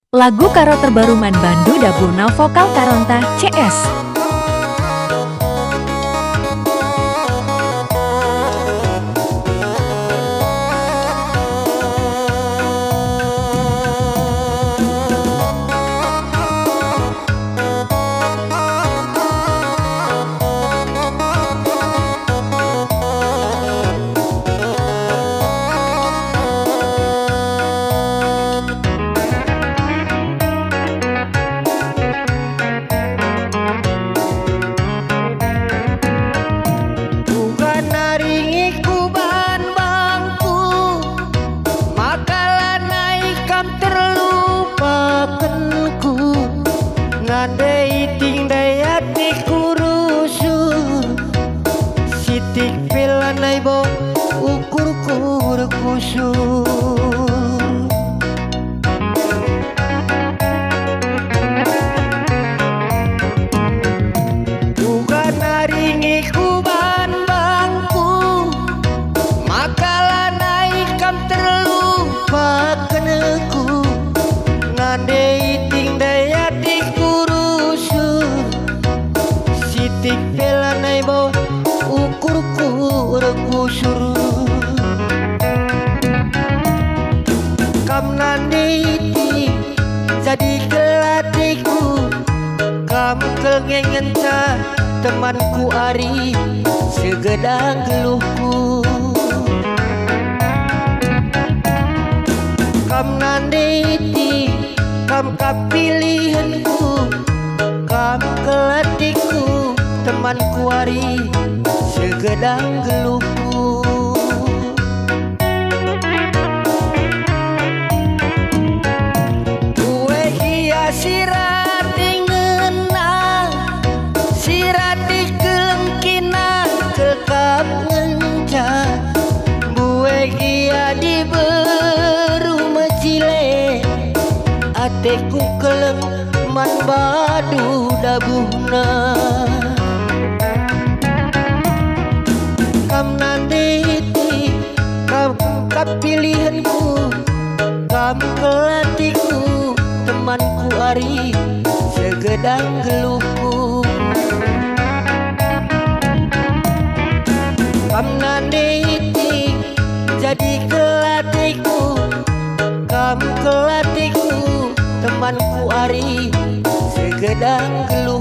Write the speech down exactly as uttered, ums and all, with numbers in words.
Lagu Karo terbaru man bandu dabo nal vokal Karonta C S. Kuga nari ngiku ban bangku, maka lanai kam terlupakenku. Nande iting ndai atiku rusur, sitik pe lanai bo ukurku erkusur. Kuga nari ngiku ban bangku, maka lanai kam terlupakenku. Nande iting ndai atiku rusur, sitik pe lanai bo ukurku erkusur. Kam nande iting jadi kal atiku, kam kal nge ngenca temanku ari segedang geluhku. Kam nande iting, kam kap pilihenku, kam kal atiku, temanku ari segedang geluhku. Mbueh gia si rati ngena, si rati kelengkina kekap ngenca. Mbueh gia diberu mejile, ateku keleng man bandu dabuhna. Kam nande iting, kam kap pilihenku, kam kal atiku, temanku ari segedang geluhku. Kam nande iting jadi kal atiku, kam kal atiku, temanku ari segedang geluhku.